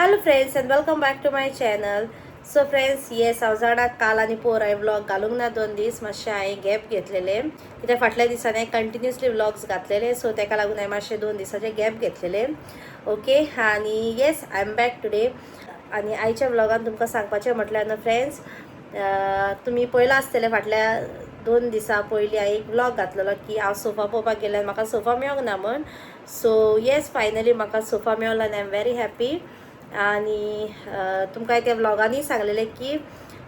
Hello friends and welcome back to my channel. So friends, yes, हांव जाणा काल आनी पोर हांवें व्लॉग घालूंक ना. 2 दीस मातशें हांवें गॅप घेतलेले, कित्याक फाटल्या दिसांनी हांवें कंटिन्युअसली व्लॉग्स घातलेले. सो तेका लागून हांवें मातशें 2 दिसाचे गॅप घेतलेले. ओके, आनी yes, I am back today. आनी आयच्या व्लॉगान तुमकां सांगपाचें म्हटल्यार न्हू फ्रेंड्स, तुमी पळयलां आसतलें, फाटल्या 2 दिसां पयलीं हांवें एक व्लॉग घातलेलो की हांव सोफा पळोवपाक गेलें आनी म्हाका सोफा मेळोंक ना म्हण. सो येस, फायनली म्हाका सोफा मेवलो आनी I am very happy. आनी तुमकां त्या व्लॉगांनी सांगलेलें की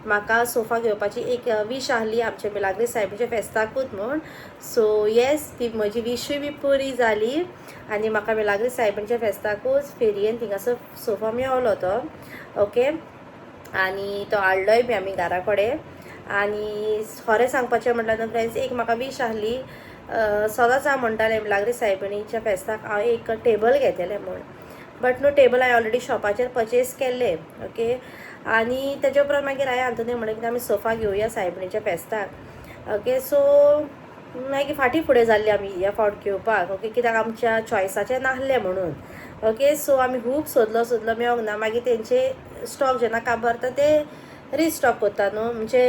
म्हाका सोफा घेवपाची एक वीश आहली आमच्या मिलाग्री सायबीच्या फेस्ताकूच म्हूण. सो येस, ती म्हजी विशूय बी पुरी जाली आनी म्हाका मिलाग्री सायबीच्या फेस्ताकूच फेरयेन थिंगासर सोफा मेवलो तो. ओके, आनी तो हाडलोय बी आमी घरा कडेन. आनी खरें सांगपाचें म्हटल्यार न्हू फ्रेंड्स, एक म्हाका वीश आहली, सदांच हांव म्हणटालें मिलाग्री सायबिणीच्या फेस्ताक हांव एक टेबल घेतलें म्हूण. बट न्हू, टेबल हांवें ऑलरेडी शॉपाचेर पर्चेस केल्ले. ओके, आनी तेच्या उपरांत मागीर हांवें आंतोनी म्हणलें की आमी सोफा घेवया सायबिणीच्या फेस्ताक. ओके, सो मागीर फाटीं फुडें जाल्ली आमी ह्या फावट घेवपाक. ओके, कित्याक आमच्या चॉयसाचें नासलें म्हणून. ओके, सो आमी खूब सोदलो सोदलो, मेवोंक ना. मागीर तेंचे स्टॉक जेन्ना काबार जाता, ते रिस्टॉक करता न्हू, म्हणजे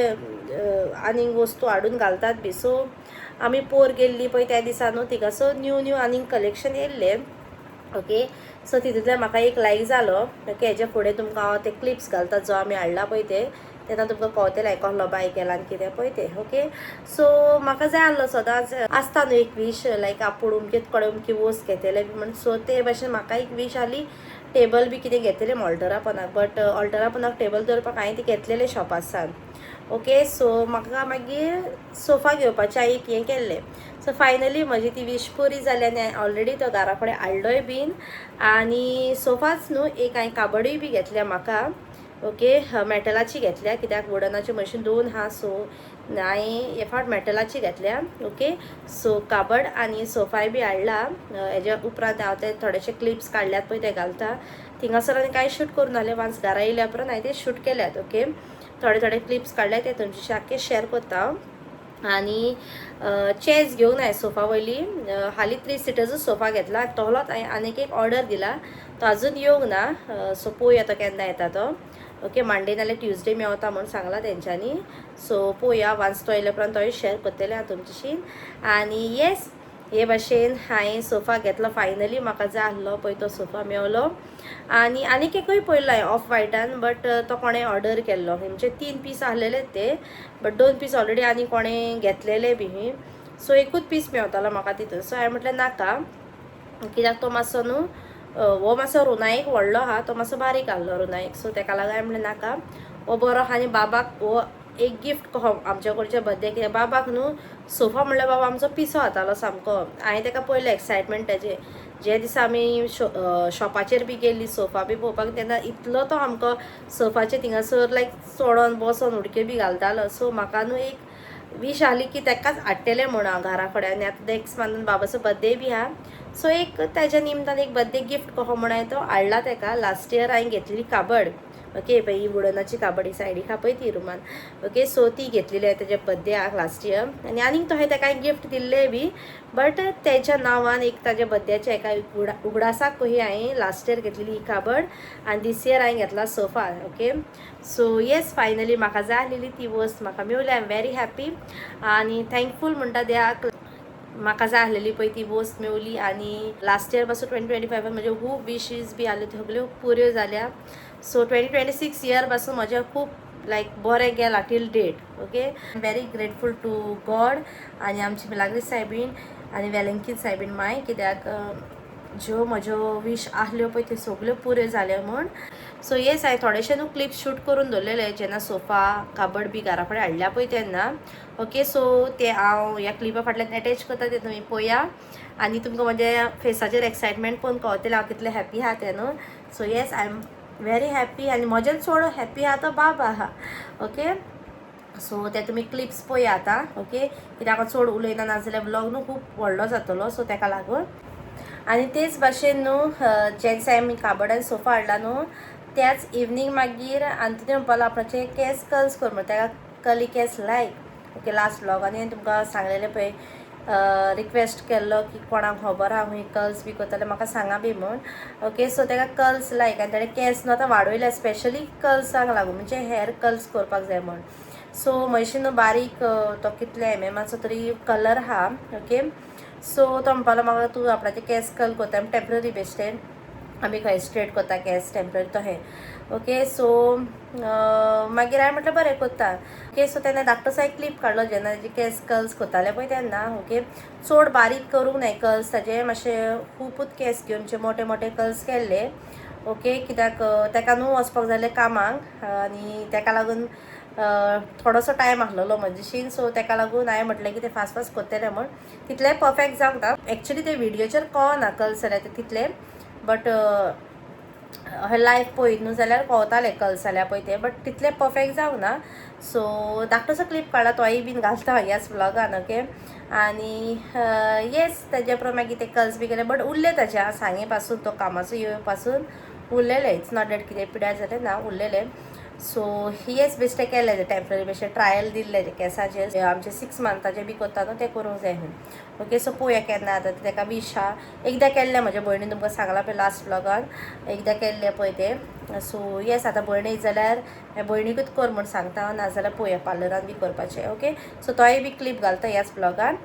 आनीक वस्तू हाडून घालतात बी. सो आमी पोर गेल्ली पळय त्या दिसा न्हू, थिंगासर न्यू न्यू आनीक कलेक्शन येयल्लें. ओके, सो तितूंतल्यान म्हाका एक लायक जालो. ओके, हेच्या फुडें तुमकां हांव ते क्लिप्स घालता, जो आमी हाडला पळय ते, तेन्ना तुमकां कळतलें कसलो बाय केला आनी कितें पळय तें. ओके, सो म्हाका जाय आसलो, सदांच आसता न्हू एक वीश, लायक आपूण अमकेच कडेन अमकी वस्त घेतले बी म्हण. सो ते भाशेन म्हाका एक वीश आहली, टेबल बी कितें घेतलें ऑल्टरा पोंदाक. बट ऑल्टरा पोंदाक टेबल दवरपाक हांवें ती घेतलेलें शॉपासान. ओके, सो म्हाका मागीर सोफा घेवपाचें हांवें एक हें केल्लें. सो फायनली म्हजी ती वीश पुरी जाली आनी हांवें ऑलरेडी तो घरा कडेन हाडलोय बीन. आनी सोफाच न्हू, एक हांवें काबडूय बी घेतल्या म्हाका. ओके, मेटलाची घेतल्या, कित्याक वुडनाची मशीन दोन आहा. सो हांवें हे फावट मेटलाची घेतल्या. ओके, सो काबड आनी सोफाय बी हाडला. हेज्या उपरांत हांव ते थोडेशे क्लिप्स काडल्यात पळय, ते घालता. थिंगासर आनी कांय शूट करून नासलें. वांस घरा येयल्या उपरांत हांवें ते शूट केल्यात. ओके, थोडे थोडे क्लिप्स काडले, ते तुमचे आख्खे शेअर करता हांव. आनी चेयर्स घेवंक ना सोफा वयली. हालीं थ्री सिटर्सूच सोफा घेतला, तोहलोच हांवें आनीक एक ऑर्डर दिला, तो अजून येवंक ना. सो पळोवया तो केन्ना येता तो. ओके, मंडे नाल्यार ट्युजडे मेवता म्हूण सांगला तेंच्यांनी. सो पळोवया, वांस तो येयल्या उपरांत तोय शेअर करतलें हांव तुमच्याशी. आनी येस, हे भाशेन हांवें सोफा घेतलो. फायनली म्हाका जाय आसलो पळय तो सोफा मेवलो. आनी आनीक एकूय पळयलो हांवें ऑफ वायटान, बट तो कोणें ऑर्डर केल्लो, म्हणजे तीन पीस आसलेले ते, बट दोन पीस ऑलरेडी आनी कोणें घेतलेले बी. सो एकूच पीस मेवतालो म्हाका तितून. सो हांवें म्हटलें नाका, कित्याक तो मातसो न्हू, हो मातसो रुनायक व्हडलो आहा, तो मातसो बारीक आहलो रुनायक. सो तेका लागून हांवें म्हणलें नाका, हो बरो आहा. आनी बाबाक हो एक गिफ्ट कहो आमच्या कडच्या बर्थडे, कित्याक बाबाक न्हू सोफा म्हणल्यार बाबा आमचो पिसो जातालो सामको. हांवें तेका पळयलें एक्सायटमेंट तेजें, जे दिसा आमी शॉपाचेर बी गेल्ली सोफा बी पळोवपाक, तेन्ना इतलो तो आमकां सोफाचेर थिंगासर लायक चडोन बसोन उडक्यो बी घालतालो. सो म्हाका न्हू एक वीश आहली की तेकाच हाडटलें म्हूण हांव घरा कडेन. आनी आतां नेक्स्ट मंथान बाबाचो बर्थडे बी आहा, सो एक तेज्या निमतान एक बर्थडे गिफ्ट कहो म्हूण हांवें तो हाडला तेका. लास्ट इयर हांवें घेतलेली काबड, ओके, पळय ही वुडनाची काबड, ही सायडीक आहा पळय ती रुमान. ओके, सो ती घेतलेली हांवें तेज्या बर्थडेक लास्ट इयर. आनी आनीक तो हांवें तेका गिफ्ट दिल्ले बी, बट तेच्या नांवान एक ताज्या बर्थड्याच्या एका उगडासाक कही हांवें लास्ट इयर घेतलेली ही काबड आनी दीस इयर हांवें घेतला sofa. Okay, so yes, finally म्हाका जाय आसलेली ती वस्त म्हाका मेवली. I am very happy आनी थँकफूल म्हणटा देवाक, म्हाका जाय आसलेली पळय ती वस्त मेवली. आनी लास्ट इयर पासून 2025 म्हज्यो खूब विशीज बी आहल्यो, त्यो सगल्यो पुऱ्यो जाल्या. सो 2026 इयर पासून म्हजें खूब लायक बरें गेलां till date. Okay, very grateful to God आनी आमची मिलाग्री सायबीण आनी वेलंकीन सायबीण माय, कित्याक ज्यो म्हज्यो वीश आहल्यो पळय त्यो सगल्यो पुऱ्यो जाल्यो म्हूण. सो येस, हांवें थोडेशे न्हू क्लिप्स शूट करून दवरलेले, जेन्ना सोफा काबड बी घरा कडेन हाडल्या पळय तेन्ना. ओके, सो ते हांव ह्या क्लिपा फाटल्यान एटॅच करता, ते तुमी पळया आनी तुमकां म्हज्या फेसाचेर एक्सायटमेंट पळोवन कळतलें हांव कितलें हॅप्पी आहा तें न्हू. So yes, I am very happy आनी म्हज्यान चड हॅप्पी आहा तो बाबा आहा. ओके, सो ते तुमी क्लिप्स पळया आतां. ओके, कित्याक हांव चड उलयना, नाजाल्यार व्लॉग न्हू खूब व्हडलो जातलो. सो तेका लागून. आनी तेच भाशेन न्हू, जे दिसा आमी काबड आनी सोफा हाडला न्हू, त्याच इवनींग मागीर आनी ते म्हणपाक आपणाचे केंस कर्ल्स कर म्हण, तेका कर्ली केंस लायक. ओके, लास्ट व्लॉगांनी तुमकां सांगलेलें पळय. रिक्वेस्ट केल्लो की कोणाक खबर आहा खंय कर्ल्स बी करताले म्हाका सांगा बी म्हूण. ओके, सो ताका कर्ल्स लायक आनी ताणें केंस न्हू आतां वाडयले स्पेशली कर्ल्सांक लागून, म्हणजे हेअर कर्ल्स करपाक जाय म्हूण. सो म्हशी न्हू बारीक तो कितले एमएमाचो तरी कलर आहा. ओके, सो तो म्हणपाक लागलो म्हाका तूं आपणाचे केंस कर्ल करता टेम्पररी बेश्टे, आमी खंय स्ट्रेट करता केंस टेम्पररी तशें. ओके, सो मागीर हांवें म्हटलें बरें करता. ओके, सो तेन्ना धाकटोसो एक क्लिप काडलो जेन्ना ताजे केंस कर्ल्स करताले पळय तेन्ना. ओके, चड बारीक करूंक नाय कर्ल्स ताजे, मातशे खुबूच केंस घेवन मातशे मोटे मोटे कर्ल्स केल्ले. ओके, कित्याक ताका न्हू वचपाक जाय कामाक आनी ताका लागून थोडोसो टायम आसलेलो म्हजेशीन. सो ताका लागून हांवें म्हटलें की ते फास्ट फास्ट करतले म्हूण, तितलें परफेक्ट जावंक ना. एक्चुली ते व्हिडियोचेर कळना कर्ल्स जाल्यार ते तितले, बट लायव पळयत न्हू जाल्यार कळतालें कर्ल्स जाल्यार पळय ते, बट तितलें परफेक्ट जावंक ना. सो धाकटोसो क्लिप काडला, तोय बीन घालता ह्याच व्लॉगान. ओके, आनी येस तेजे उपरांत मागीर ते कर्ल्स बी केले, बट उरले ताच्या सांगे पासून, तो कामाचो येवपा पासून उरलेले. It's not that कितें पिड्यार जालें ना, उरलेले. सो येस बेश्टे केले टेम्पररी, बेश्टे ट्रायल दिल्ले केंसाचेर. आमचे 6 मंथाचे बी करता न्हू ते करूंक जाय खंय. ओके, सो पळोवया केन्ना जाता तें. ताका वीश आहा, एकदां केल्लें म्हज्या भयणीन, तुमकां सांगलां पळय लास्ट व्लॉगान, एकदां केल्लें पळय तें. सो येस आतां भयण येयत जाल्यार भयणीकूच कर म्हूण सांगता, नाजाल्यार पळोवया पार्लरान बी करपाचें. ओके, सो तोय बी क्लिप घालता ह्याच व्लॉगान.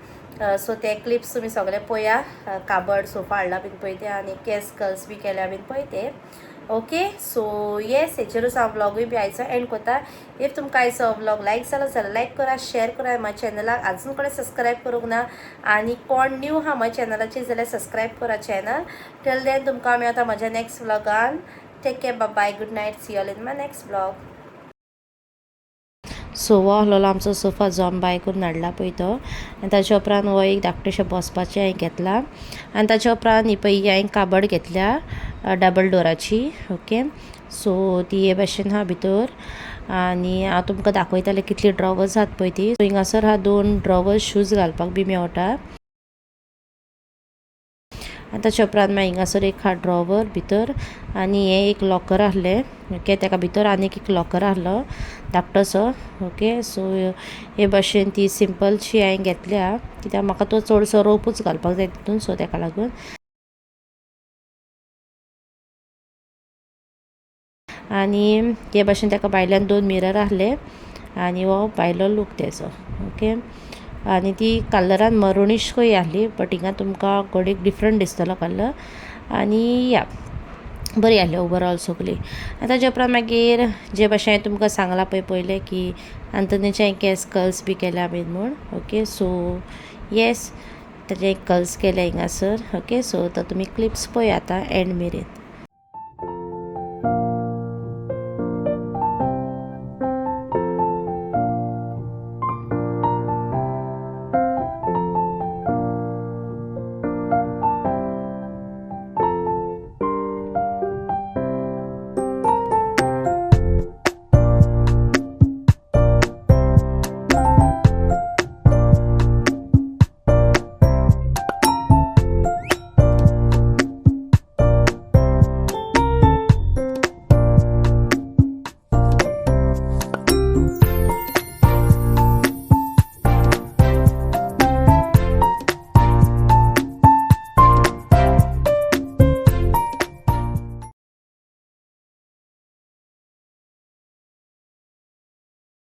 सो ते क्लिप्स तुमी सगळे पळया, काबड सोफा हाडला बीन पळय ते आनी केंस कर्ल्स बी केल्या बीन पळय ते. ओके, सो येस हेचेरूच हांव व्लॉगूय बी आयचो एंड करता. If तुमकां आयचो व्लॉग लायक जालो जाल्यार लायक करा, शेअर करा. म्हज्या चॅनलाक आजून कडेन सबस्क्रायब करूंक ना आनी कोण न्यू आहा म्हज्या चॅनलाचेर जाल्यार सबस्क्रायब करा चॅनल. टिल then तुमकां मेळटा म्हज्या next व्लॉगान. Take care, bye, good night, see all in my next vlog. So हो आसलेलो आमचो सोफा जो आमी बाय करून हाडला पळय तो. आनी ताच्या उपरांत हो एक धाकटेशें बसपाचें हांवें घेतला. आनी ताच्या उपरांत ही पळय हांवें काबड घेतल्या डबल डोराची. ओके, सो ती हे भाशेन आहा भितर. आनी हांव तुमकां दाखयतालें कितली ड्रॉवर्स आहात पळय ती. सो हिंगासर आहा 2 ड्रॉवर्स, शूज घालपाक बी मेवटा. आनी ताच्या उपरांत मागीर हिंगासर एक आहा ड्रॉवर भितर आनी हें एक लॉकर आहलें. ओके, ताका भितर आनीक एक लॉकर आहलो धाकटोसो. ओके, सो हे भाशेन ती सिंपलशी हांवें घेतल्या कित्याक म्हाका तो चडसो रोपूच घालपाक जाय तितून, सो ताका लागून. आनी हे भाशेन ताका भायल्यान 2 मिरर आहले आनी हो भायलो लूक तेजो. ओके, आनी ती कलरान मरुनीश कशी आहली, बट हिंगा तुमकां घोडेक डिफरंट दिसतलो कलर. आनी या बरी आहली ओवरऑल सगळी. आनी ताच्या उपरांत मागीर जे भाशेन हांवें तुमकां सांगलां पळय पयलें की आंतोनीचे केंस कर्ल्स बी केल्या बीन म्हूण. ओके, सो येस ताजे कर्ल्स केले हिंगासर. ओके, सो आतां तुमी क्लिप्स पळय आतां एंड मेरेन.